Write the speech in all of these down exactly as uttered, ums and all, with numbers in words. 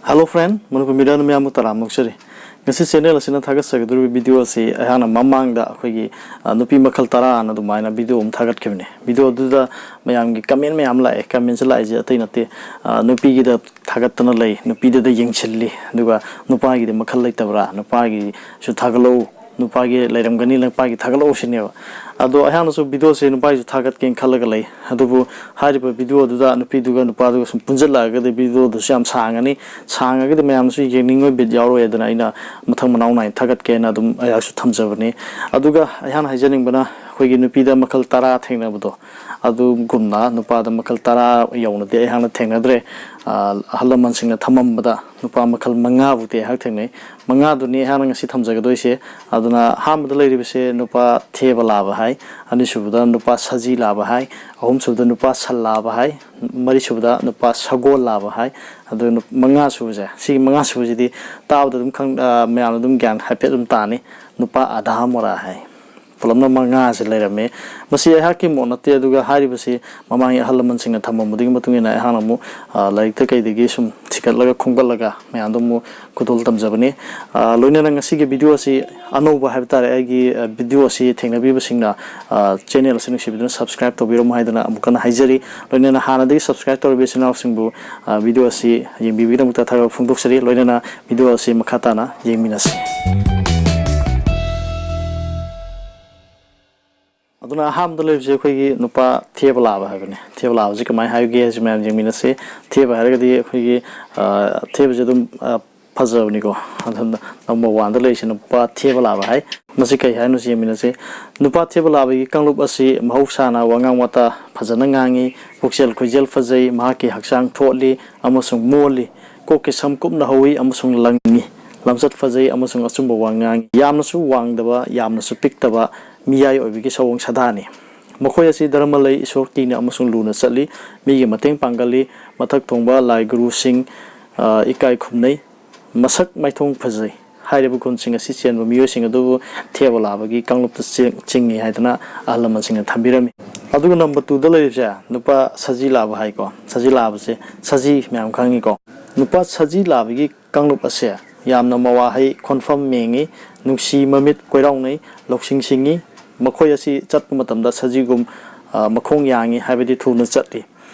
Hello friend, Manipur ꯃꯤꯗꯤꯌꯥꯅ ꯃꯌꯥꯝꯕꯨ ꯇꯔꯥꯝꯅ ꯑꯣꯛꯆꯔꯤ꯫ ꯉꯁꯤ ꯆꯦꯅꯦꯜ ꯑꯁꯤꯅ ꯊꯥꯒꯠꯆꯒꯗꯧꯔꯤꯕ ꯚꯤꯗꯤꯑꯣ ꯑꯁꯤ ꯑꯩꯍꯥꯛꯅ ꯃꯃꯥꯡꯗ ꯑꯩꯈꯣꯏꯒꯤ, ꯑ, ꯅꯨꯄꯤ ꯃꯈꯜ ꯇꯔꯥ ꯑꯅ ꯑꯗꯨꯃꯥꯏꯅ ꯚꯤꯗꯤꯑꯣ ꯑꯃ ꯊꯥꯒꯠꯈꯤꯕꯅꯦ꯫ ꯚꯤꯗꯤꯑꯣ ꯑꯗꯨꯗ ꯃꯌꯥꯝꯒꯤ ꯀꯃꯦꯟ ꯃꯌꯥꯝ ꯂꯥꯛꯑꯦ꯫ ꯀꯃꯦꯟꯁꯦ ꯂꯥꯛꯏꯁꯦ ꯑꯇꯩ ꯅꯠꯇꯦ, ꯑ, ꯅꯨꯄꯤꯒꯤꯗ ꯊꯥꯒꯠꯇꯅ ꯂꯩ, ꯅꯨꯄꯤꯗꯗ ꯌꯦꯡꯁꯤꯜꯂꯤ, ꯑꯗꯨꯒ ꯅꯨꯄꯥꯒꯤꯗꯤ ꯃꯈꯜ ꯂꯩꯇꯕ꯭ꯔꯥ, ꯅꯨꯄꯥꯒꯤꯁꯨ ꯊꯥꯒꯠꯂꯛꯎ, ꯅꯨꯄꯥꯒꯤ ꯂꯩꯔꯝꯒꯅꯤ, ꯅꯨꯄꯥꯒꯤ ꯊꯥꯒꯠꯂꯛꯎ ꯁꯤꯅꯦꯕ꯫ ꯑꯗꯣ ꯑꯩꯍꯥꯛꯅꯁꯨ ꯚꯤꯗꯤꯑꯣꯁꯦ ꯅꯨꯄꯥꯒꯤꯁꯨ ꯊꯥꯒꯠꯀꯦꯅ ꯈꯜꯂꯒ ꯂꯩ꯫ ꯑꯗꯨꯕꯨ ꯍꯥꯏꯔꯤꯕ ꯚꯤꯗꯤꯑꯣꯗꯨꯗ ꯅꯨꯄꯤꯗꯨꯒ ꯅꯨꯄꯥꯗꯨꯒ ꯁꯨꯝ ꯄꯨꯟꯁꯤꯜꯂꯛꯑꯒꯗꯤ ꯚꯤꯗꯤꯑꯣꯗꯨꯁꯨ ꯌꯥꯝ ꯁꯥꯡꯉꯅꯤ꯫ ꯁꯥꯡꯉꯒꯗꯤ ꯃꯌꯥꯝꯁꯨ ꯌꯦꯡꯅꯤꯡꯉꯣꯏ, ꯕꯤꯠ ꯌꯥꯎꯔꯣꯏ꯫ ꯑꯗꯨꯅ ꯑꯩꯅ ꯃꯊꯪ ꯃꯅꯥꯎ ꯅꯥꯏꯅ ꯊꯥꯒꯠꯀꯦꯅ ꯑꯗꯨꯝ ꯑꯩꯍꯥꯛꯁꯨ ꯊꯝꯖꯕꯅꯤ꯫ ꯑꯗꯨꯒ ꯑꯩꯍꯥꯛꯅ ꯍꯥꯏꯖꯅꯤꯡꯕꯅ ꯑꯩꯈꯣꯏꯒꯤ ꯅꯨꯄꯤꯗ ꯃꯈꯜ ꯇꯔꯥ ꯊꯦꯡꯅꯕꯗꯣ, ꯑꯗꯨꯒꯨꯝꯅ ꯅꯨꯄꯥꯗ ꯃꯈꯜ ꯇꯔꯥ ꯌꯧꯅꯗꯤ ꯑꯩꯍꯥꯛꯅ ꯊꯦꯡꯅꯗ꯭ꯔꯦ꯫ ꯑ, ꯑꯍꯜ ꯂꯃꯟꯁꯤꯡꯅ ꯊꯝꯃꯝꯕꯗ ꯅꯨꯄꯥ ꯃꯈꯜ ꯃꯉꯥꯕꯨꯗꯤ ꯑꯩꯍꯥꯛ ꯊꯦꯡꯅꯩ꯫ ꯃꯉꯥꯗꯨꯅꯤ ꯑꯩꯍꯥꯛꯅ ꯉꯁꯤ ꯊꯝꯖꯒꯗꯣꯏꯁꯦ꯫ ꯑꯗꯨꯅ ꯑꯍꯥꯟꯕꯗ ꯂꯩꯔꯤꯕꯁꯦ ꯅꯨꯄꯥ ꯊꯦꯕ ꯂꯥꯕ ꯍꯥꯏ, ꯑꯅꯤꯁꯨꯕꯗ ꯅꯨꯄꯥ ꯁꯖꯤ ꯂꯥꯕ ꯍꯥꯏ, ꯑꯍꯨꯝꯁꯨꯕꯗ ꯅꯨꯄꯥ ꯁꯟ ꯂꯥꯕ ꯍꯥꯏ, ꯃꯔꯤꯁꯨꯕꯗ ꯅꯨꯄꯥ ꯁꯒꯣꯜ ꯂꯥꯕ ꯍꯥꯏ꯫ ꯑꯗꯨ ꯅꯨ-, ꯃꯉꯥꯁꯨꯕꯁꯦ, ꯁꯤꯒꯤ ꯃꯉꯥꯁꯨꯕꯁꯤꯗꯤ ꯇꯥꯕꯗ ꯑꯗꯨꯝ ꯈꯪ-, ꯑ, ꯃꯌꯥꯝꯅ ꯑꯗꯨꯝ ꯒ꯭ꯌꯥꯟ ꯍꯥꯏꯐꯦꯠ ꯑꯗꯨꯝ ꯇꯥꯅꯤ꯫ ꯅꯨꯄꯥ ꯑꯙꯥ ꯃꯣꯔꯥ ꯍꯥꯏ꯫ ꯄꯨꯂꯞꯅ ꯃꯉꯥꯁꯦ ꯂꯩꯔꯝꯃꯦ꯫ ꯃꯁꯤ ꯑꯩꯍꯥꯛꯀꯤ ꯃꯣꯠ ꯅꯠꯇꯦ, ꯑꯗꯨꯒ ꯍꯥꯏꯔꯤꯕꯁꯤ ꯃꯃꯥꯡꯒꯤ ꯑꯍꯜ ꯂꯃꯟꯁꯤꯡꯅ ꯊꯝꯃꯝꯕꯗꯨꯒꯤ ꯃꯇꯨꯡ ꯏꯟꯅ ꯑꯩꯍꯥꯛꯅ ꯑꯃꯨꯛ, ꯑ, ꯂꯥꯏꯔꯤꯛꯇ ꯀꯩꯗꯒꯤ ꯁꯨꯝ ꯊꯤꯒꯠꯂꯒ ꯈꯣꯝꯒꯠꯂꯒ ꯃꯌꯥꯝꯗ ꯑꯃꯨꯛ ꯈꯨꯗꯣꯜ ꯇꯝꯖꯕꯅꯤ꯫ ꯑ, ꯂꯣꯏꯅꯅ ꯉꯁꯤꯒꯤ ꯚꯤꯗꯤꯑꯣ ꯑꯁꯤ ꯑꯅꯧꯕ ꯍꯥꯏꯕ ꯇꯥꯔꯦ, ꯑꯩꯒꯤ, ꯑ, ꯚꯤꯗꯤꯑꯣ ꯑꯁꯤ ꯊꯦꯡꯅꯕꯤꯕꯁꯤꯡꯅ, ꯑ, ꯆꯦꯅꯦꯜ ꯑꯁꯤ ꯅꯨꯡꯁꯤꯕꯤꯗꯨꯅ subscribe ꯇꯧꯕꯤꯔꯝꯃꯨ ꯍꯥꯏꯗꯨꯅ ꯑꯃꯨꯛ ꯍꯟꯅ ꯍꯥꯏꯖꯔꯤ꯫ ꯂꯣꯏꯅꯅ ꯍꯥꯟꯅꯗꯒꯤ subscribe ꯇꯧꯔꯕ ꯏꯆꯤꯟ ꯏꯅꯥꯎꯁꯤꯡꯕꯨ, ꯑ, ꯚꯤꯗꯤꯑꯣ ꯑꯁꯤ ꯌꯦꯡꯕꯤꯕꯒꯤꯗꯃꯛꯇ ꯊꯥꯒꯠꯄ ꯐꯣꯡꯗꯣꯛꯆꯔꯤ꯫ ꯂꯣꯏꯅꯅ ꯚꯤꯗꯤꯑꯣ ꯑꯁꯤ ꯃꯈꯥ ꯇꯥꯅ ꯌꯦꯡꯃꯤꯟꯅꯁꯤ꯫ ꯑꯗꯨꯅ ꯑꯍꯥꯟꯕꯗ ꯂꯩꯕꯁꯦ ꯑꯩꯈꯣꯏꯒꯤ ꯅꯨꯄꯥ ꯊꯦꯕ ꯂꯥꯕ ꯍꯥꯏꯕꯅꯤ꯫ ꯊꯦꯕ ꯂꯥꯕꯁꯤ ꯀꯃꯥꯏꯅ ꯍꯥꯏꯕꯒꯦ ꯍꯥꯏꯁꯤ ꯃꯌꯥꯝ ꯌꯦꯡꯃꯤꯟꯅꯁꯤ꯫ ꯊꯦꯕ ꯍꯥꯏꯔꯒꯗꯤ ꯑꯩꯈꯣꯏꯒꯤ, ꯑ, ꯊꯦꯕꯁꯦ ꯑꯗꯨꯝ, ꯑ, ꯐꯖꯕꯅꯤꯀꯣ꯫ ꯑꯗꯨꯅ number one ꯗ ꯂꯩꯔꯤꯁꯦ ꯅꯨꯄꯥ ꯊꯦꯕ ꯂꯥꯕ ꯍꯥꯏ꯫ ꯃꯁꯤ ꯀꯩ ꯍꯥꯏꯅꯣ ꯁꯤ ꯌꯦꯡꯃꯤꯟꯅꯁꯤ꯫ ꯅꯨꯄꯥ ꯊꯦꯕ ꯂꯥꯕꯒꯤ ꯀꯥꯡꯂꯨꯞ ꯑꯁꯤ ꯃꯍꯧꯁꯥꯅ ꯋꯥꯉꯥꯡ ꯋꯥꯇꯥ ꯐꯖꯅ ꯉꯥꯡꯉꯤ, ꯄꯨꯛꯆꯦꯜ ꯈꯣꯏꯖꯦꯜ ꯐꯖꯩ, ꯃꯍꯥꯛꯀꯤ ꯍꯛꯆꯥꯡ ꯊꯣꯠꯂꯤ ꯑꯃꯁꯨꯡ ꯃꯣꯜꯂꯤ꯫ ꯀꯣꯛꯀꯤ ꯁꯝ ꯀꯨꯞꯅ ꯍꯧꯏ ꯑꯃꯁꯨꯡ ꯂꯪꯉꯤ꯫ ꯂꯝꯆꯠ ꯐꯖꯩ ꯑꯃꯁꯨꯡ ꯑꯆꯨꯝꯕ ꯋꯥ ꯉꯥꯡꯉꯤ꯫ ꯌꯥꯝꯅꯁꯨ ꯋꯥꯡꯗꯕ, ꯌꯥꯝꯅꯁꯨ ꯄꯤꯛꯇꯕ, ꯃꯤꯌꯥꯏ ꯑꯣꯏꯕꯒꯤ ꯁꯑꯣꯡ ꯁꯥꯗꯥꯅꯤ꯫ ꯃꯈꯣꯏ ꯑꯁꯤ ꯙꯔꯃ ꯂꯩ, ꯏꯁꯣꯔ ꯀꯤꯅ ꯑꯃꯁꯨꯡ ꯂꯨꯅ ꯆꯠꯂꯤ꯫ ꯃꯤꯒꯤ ꯃꯇꯦꯡ ꯄꯥꯡꯒꯜꯂꯤ꯫ ꯃꯊꯛ ꯊꯣꯡꯕ ꯂꯥꯏ ꯒꯨꯔꯨꯁꯤꯡ, ꯑ, ꯏꯀꯥꯏ ꯈꯨꯝꯅꯩ꯫ ꯃꯁꯛ ꯃꯥꯏꯊꯣꯡ ꯐꯖꯩ꯫ ꯍꯥꯏꯔꯤꯕ ꯒꯨꯟꯁꯤꯡ ꯑꯁꯤ ꯆꯦꯟꯕ ꯃꯤꯑꯣꯏꯁꯤꯡ ꯑꯗꯨꯕꯨ ꯊꯦꯕ ꯂꯥꯕꯒꯤ ꯀꯥꯡꯂꯨꯞꯇ ꯆꯤꯡ-, ꯆꯤꯡꯏ ꯍꯥꯏꯗꯅ ꯑꯍꯜ ꯂꯃꯟꯁꯤꯡꯅ ꯊꯝꯕꯤꯔꯝꯃꯤ꯫ ꯑꯗꯨꯒ number two ꯗ ꯂꯩꯔꯤꯕꯁꯦ ꯅꯨꯄꯥ ꯁꯖꯤ ꯂꯥꯕ ꯍꯥꯏꯀꯣ꯫ ꯁꯖꯤ ꯂꯥꯕꯁꯦ, ꯁꯖꯤ ꯃꯌꯥꯝ ꯈꯪꯉꯤꯀꯣ꯫ ꯅꯨꯄꯥ ꯁꯖꯤ ꯂꯥꯕꯒꯤ ꯀꯥꯡꯂꯨꯞ ꯑꯁꯦ ꯌꯥꯝꯅ ꯃꯋꯥ ꯍꯩ, ꯈꯣꯟꯐꯝ ꯃꯦꯡꯉꯤ, ꯅꯨꯡꯁꯤ ꯃꯃꯤꯠ ꯀꯣꯏꯔꯥꯎꯅꯩ, ꯂꯧꯁꯤꯡ ꯁꯤꯡꯉꯤ꯫ ꯃꯈꯣꯏ ꯑꯁꯤ ꯆꯠꯄ ꯃꯇꯝꯗ ꯁꯖꯤꯒꯨꯝ, ꯑ, ꯃꯈꯣꯡ ꯌꯥꯡꯉꯤ, ꯍꯥꯏꯕꯗꯤ ꯊꯨꯅ ꯆꯠꯂꯤ꯫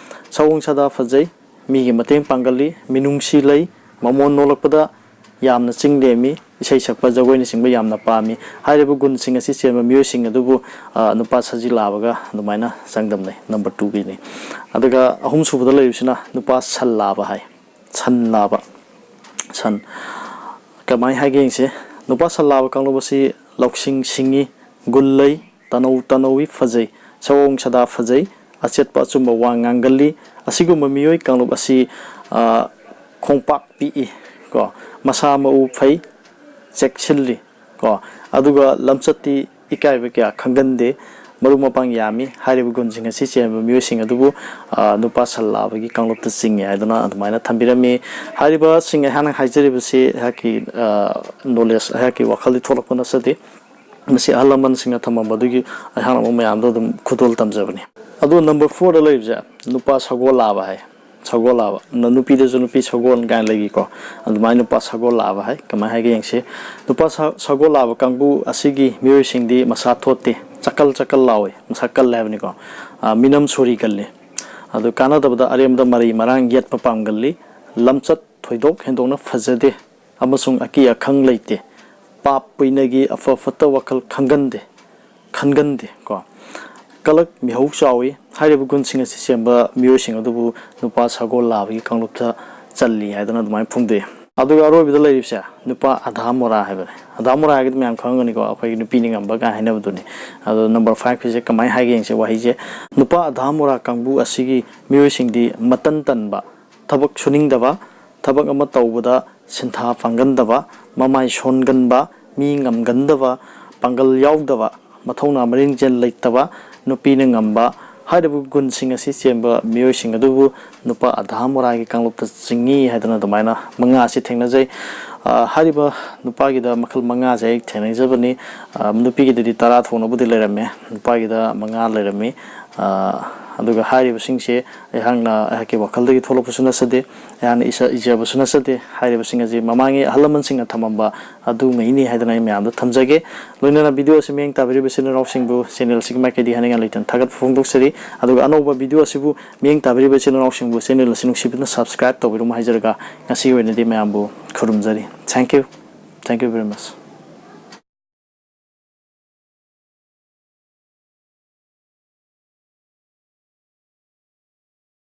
ꯁꯑꯣꯡ ꯁꯥꯗꯥ ꯐꯖꯩ, ꯃꯤꯒꯤ ꯃꯇꯦꯡ ꯄꯥꯡꯒꯜꯂꯤ, ꯃꯤꯅꯨꯡꯁꯤ ꯂꯩ, ꯃꯃꯣꯟ ꯅꯣꯂꯛꯄꯗ ꯌꯥꯝꯅ ꯆꯤꯡ ꯂꯦꯝꯃꯤ, ꯏꯁꯩ ꯁꯛꯄ, ꯖꯒꯣꯏꯅꯆꯤꯡꯕ ꯌꯥꯝꯅ ꯄꯥꯝꯃꯤ꯫ ꯍꯥꯏꯔꯤꯕ ꯒꯨꯟꯁꯤꯡ ꯑꯁꯤ ꯆꯦꯟꯕ ꯃꯤꯑꯣꯏꯁꯤꯡ ꯑꯗꯨꯕꯨ, ꯑ, ꯅꯨꯄꯥ ꯁꯖꯤ ꯂꯥꯕꯒ ꯑꯗꯨꯃꯥꯏꯅ ꯆꯥꯡꯗꯝꯅꯩ, ꯅꯝꯕꯔ ꯇꯨꯒꯤꯅꯤ꯫ ꯑꯗꯨꯒ ꯑꯍꯨꯝꯁꯨꯕꯗ ꯂꯩꯔꯤꯕꯁꯤꯅ ꯅꯨꯄꯥ ꯁꯟ ꯂꯥꯕ ꯍꯥꯏ꯫ ꯁꯟ ꯂꯥꯕ꯫ ꯁꯟ꯫ ꯀꯃꯥꯏ ꯍꯥꯏꯒꯦ ꯌꯦꯡꯁꯦ꯫ ꯅꯨꯄꯥ ꯁꯟ ꯂꯥꯕ ꯀꯥꯡꯂꯨꯞ ꯑꯁꯤ ꯂꯧꯁꯤꯡ ꯁꯤꯡꯉꯤ, ꯒꯨꯟ ꯂꯩ, ꯇꯅꯧ ꯇꯅꯧꯏ, ꯐꯖꯩ, ꯁꯑꯣꯡ ꯁꯥꯗꯥ ꯐꯖꯩ, ꯑꯆꯦꯠꯄ ꯑꯆꯨꯝꯕ ꯋꯥ ꯉꯥꯡꯒꯜꯂꯤ꯫ ꯑꯁꯤꯒꯨꯝꯕ ꯃꯤꯑꯣꯏ ꯀꯥꯡꯂꯨꯞ ꯑꯁꯤ, ꯑ, ꯈꯣꯡꯄꯥꯛ ꯄꯤꯛꯏ, ꯀꯣ, ꯃꯁꯥ ꯃꯎ ꯐꯩ, ꯆꯦꯛꯁꯤꯜꯂꯤ, ꯀꯣ, ꯑꯗꯨꯒ ꯂꯝꯆꯠꯇꯤ ꯏꯀꯥꯏꯕ ꯀꯌꯥ ꯈꯪꯒꯟꯗꯦ꯫ ꯃꯔꯨꯞ ꯃꯄꯥꯡ ꯌꯥꯝꯃꯤ꯫ ꯍꯥꯏꯔꯤꯕ ꯒꯨꯟꯁꯤꯡ ꯑꯁꯤ ꯆꯦꯟꯕ ꯃꯤꯑꯣꯏꯁꯤꯡ ꯑꯗꯨꯕꯨ, ꯑ, ꯅꯨꯄꯥ ꯁꯟ ꯂꯥꯕꯒꯤ ꯀꯥꯡꯂꯨꯞꯇ ꯆꯤꯡꯉꯤ ꯍꯥꯏꯗꯨꯅ ꯑꯗꯨꯃꯥꯏꯅ ꯊꯝꯕꯤꯔꯝꯃꯤ꯫ ꯍꯥꯏꯔꯤꯕꯁꯤꯡ ꯑꯩꯍꯥꯛꯅ ꯍꯥꯏꯖꯔꯤꯕꯁꯤ ꯑꯩꯍꯥꯛꯀꯤ, ꯑ, ꯅꯣꯂꯦꯖ, ꯑꯩꯍꯥꯛꯀꯤ ꯋꯥꯈꯜꯗꯤ ꯊꯣꯛꯂꯛꯄ ꯅꯠꯆꯗꯦ꯫ ꯃꯁꯤ ꯑꯍꯜ ꯂꯃꯟꯁꯤꯡꯅ ꯊꯝꯃꯝꯕꯗꯨꯒꯤ ꯑꯩꯍꯥꯛꯅ ꯑꯃꯨꯛ ꯃꯌꯥꯝꯗ ꯑꯗꯨꯝ ꯈꯨꯗꯣꯜ ꯇꯝꯖꯕꯅꯤ꯫ ꯑꯗꯣ ꯅꯝꯕꯔ ꯐꯣꯔꯗ ꯂꯩꯕꯁꯦ ꯅꯨꯄꯥ ꯁꯒꯣꯜ ꯂꯥꯕ ꯍꯥꯏ꯫ ꯁꯒꯣꯜ ꯂꯥꯕ꯫ ꯅ-, ꯅꯨꯄꯤꯗꯁꯨ ꯅꯨꯄꯤ ꯁꯒꯣꯜ ꯀꯥꯏꯅ ꯂꯩꯈꯤꯀꯣ꯫ ꯑꯗꯨꯃꯥꯏꯅ ꯅꯨꯄꯥ ꯁꯒꯣꯜ ꯂꯥꯕ ꯍꯥꯏ꯫ ꯀꯃꯥꯏꯅ ꯍꯥꯏꯒꯦ ꯌꯦꯡꯁꯤ꯫ ꯅꯨꯄꯥ ꯁ-, ꯁꯒꯣꯜ ꯂꯥꯕ ꯀꯥꯡꯕꯨ ꯑꯁꯤꯒꯤ ꯃꯤꯑꯣꯏꯁꯤꯡꯗꯤ ꯃꯁꯥ ꯊꯣꯠꯇꯦ, ꯆꯀꯜ ꯆꯀꯜ ꯂꯥꯎꯏ, ꯃꯁꯥ ꯀꯜꯂꯦ ꯍꯥꯏꯕꯅꯤꯀꯣ꯫ ꯑ, ꯃꯤꯅꯝ ꯁꯣꯔꯤ ꯀꯜꯂꯤ꯫ ꯑꯗꯨ ꯀꯥꯟꯅꯗꯕꯗ ꯑꯔꯦꯝꯕꯗ ꯃꯔꯩ ꯃꯔꯥꯡ ꯌꯦꯠꯄ ꯄꯥꯝꯒꯜꯂꯤ, ꯂꯝꯆꯠ ꯊꯣꯏꯗꯣꯛ ꯍꯦꯟꯗꯣꯛꯅ ꯐꯖꯗꯦ ꯑꯃꯁꯨꯡ ꯑꯀꯤ ꯑꯈꯪ ꯂꯩꯇꯦ, ꯄꯥꯞ ꯄꯨꯏꯅꯒꯤ ꯑꯐ ꯐꯠꯇ ꯋꯥꯈꯜ ꯈꯪꯒꯟꯗꯦ, ꯈꯟꯒꯟꯗꯦ ꯀꯣ꯫ ꯀꯂꯛ ꯃꯤꯍꯧ ꯆꯥꯎꯏ꯫ ꯍꯥꯏꯔꯤꯕ ꯒꯨꯟꯁꯤꯡ ꯑꯁꯤ ꯆꯦꯟꯕ ꯃꯤꯑꯣꯏꯁꯤꯡ ꯑꯗꯨꯕꯨ ꯅꯨꯄꯥ ꯁꯒꯣꯜ ꯂꯥꯕꯒꯤ ꯀꯥꯡꯂꯨꯞꯇ ꯆꯜꯂꯤ ꯍꯥꯏꯗꯨꯅ ꯑꯗꯨꯃꯥꯏꯅ ꯐꯣꯡꯗꯣꯛꯏ꯫ ꯑꯗꯨꯒ ꯑꯔꯣꯏꯕꯗ ꯂꯩꯔꯤꯕꯁꯦ ꯅꯨꯄꯥ ꯑꯙꯥ ꯃꯣꯔꯥ ꯍꯥꯏꯕꯅꯤ꯫ ꯑꯙꯥ ꯃꯣꯔꯥ ꯍꯥꯏꯔꯒꯗꯤ ꯃꯌꯥꯝ ꯈꯪꯉꯝꯒꯅꯤꯀꯣ, ꯑꯩꯈꯣꯏꯒꯤ ꯅꯨꯄꯤꯅ ꯉꯝꯕ ꯀꯥꯏꯅ ꯍꯥꯏꯅꯕꯗꯨꯅꯤ꯫ ꯑꯗꯣ ꯅꯝꯕꯔ ꯐꯥꯏꯚꯀꯤꯁꯦ ꯀꯃꯥꯏꯅ ꯍꯥꯏꯒꯦ ꯌꯦꯡꯁꯦ ꯋꯥꯍꯩꯁꯦ꯫ ꯅꯨꯄꯥ ꯑꯙꯥ ꯃꯣꯔꯥ ꯀꯥꯡꯕꯨ ꯑꯁꯤꯒꯤ ꯃꯤꯑꯣꯏꯁꯤꯡꯗꯤ ꯃꯇꯟ ꯇꯟꯕ, ꯊꯕꯛ ꯁꯨꯅꯤꯡꯗꯕ, ꯊꯕꯛ ꯑꯃ ꯇꯧꯕꯗ ꯁꯤꯟꯊꯥ ꯄꯥꯡꯒꯟꯗꯕ, ꯃꯃꯥꯏ ꯁꯣꯟꯒꯟꯕ, ꯃꯤ ꯉꯝꯒꯟꯗꯕ, ꯄꯥꯡꯒꯜ ꯌꯥꯎꯗꯕ, ꯃꯊꯧꯅꯥ ꯃꯔꯤꯡꯖꯦꯜ ꯂꯩꯇꯕ, ꯅꯨꯄꯤꯅ ꯉꯝꯕ, ꯍꯥꯏꯔꯤꯕ ꯒꯨꯟꯁꯤꯡ ꯑꯁꯤ ꯆꯦꯟꯕ ꯃꯤꯑꯣꯏꯁꯤꯡ ꯑꯗꯨꯕꯨ ꯅꯨꯄꯥ ꯑꯙꯥ ꯃꯣꯔꯥꯒꯤ ꯀꯥꯡꯂꯨꯞꯇ ꯆꯤꯡꯏ ꯍꯥꯏꯗꯅ ꯑꯗꯨꯃꯥꯏꯅ ꯃꯉꯥ ꯑꯁꯤ ꯊꯦꯡꯅꯖꯩ꯫ ꯑ, ꯍꯥꯏꯔꯤꯕ ꯅꯨꯄꯥꯒꯤꯗ ꯃꯈꯜ ꯃꯉꯥꯁꯦ ꯑꯩ ꯊꯦꯡꯅꯖꯕꯅꯤ꯫ ꯑ, ꯅꯨꯄꯤꯒꯤꯗꯗꯤ ꯇꯔꯥ ꯊꯣꯛꯅꯕꯨꯗꯤ ꯂꯩꯔꯝꯃꯦ, ꯅꯨꯄꯥꯒꯤꯗ ꯃꯉꯥ ꯂꯩꯔꯝꯃꯤ꯫ ꯑ, ꯑꯗꯨꯒ ꯍꯥꯏꯔꯤꯕꯁꯤꯡꯁꯦ ꯑꯩꯍꯥꯛꯅ ꯑꯩꯍꯥꯛꯀꯤ ꯋꯥꯈꯜꯗꯒꯤ ꯊꯣꯛꯂꯛꯄꯁꯨ ꯅꯠꯆꯗꯦ, ꯑꯩꯍꯥꯛꯅ ꯏꯁꯥ ꯏꯖꯕꯁꯨ ꯅꯠꯆꯗꯦ꯫ ꯍꯥꯏꯔꯤꯕꯁꯤꯡ ꯑꯁꯤ ꯃꯃꯥꯡꯒꯤ ꯑꯍꯜ ꯂꯃꯟꯁꯤꯡꯅ ꯊꯝꯃꯝꯕ ꯑꯗꯨꯉꯩꯅꯤ ꯍꯥꯏꯗꯅ ꯑꯩ ꯃꯌꯥꯝꯗ ꯊꯝꯖꯒꯦ꯫ ꯂꯣꯏꯅꯅ video ꯑꯁꯤ ꯃꯤꯠꯌꯦꯡ ꯇꯥꯕꯤꯔꯤꯕ ꯏꯆꯤꯟ ꯏꯅꯥꯎꯁꯤꯡꯕꯨ channel ꯑꯁꯤꯒꯤ ꯃꯥꯏꯀꯩꯗꯒꯤ ꯍꯥꯏꯅꯤꯡꯉꯥꯏ ꯂꯩꯇꯅ ꯊꯥꯒꯠꯄ ꯐꯣꯡꯗꯣꯛꯆꯔꯤ꯫ ꯑꯗꯨꯒ ꯑꯅꯧꯕ video ꯑꯁꯤꯕꯨ ꯃꯤꯠꯌꯦꯡ ꯇꯥꯕꯤꯔꯤꯕ ꯏꯆꯤꯟ ꯏꯅꯥꯎꯁꯤꯡꯕꯨ channel ꯑꯁꯤ ꯅꯨꯡꯁꯤꯕꯤꯗꯨꯅ subscribe ꯇꯧꯕꯤꯔꯝꯃꯨ ꯍꯥꯏꯖꯔꯒ ꯉꯁꯤꯒꯤ ꯑꯣꯏꯅꯗꯤ ꯃꯌꯥꯝꯕꯨ ꯈꯨꯔꯨꯝꯖꯔꯤ꯫ Thank you. Thank you very much.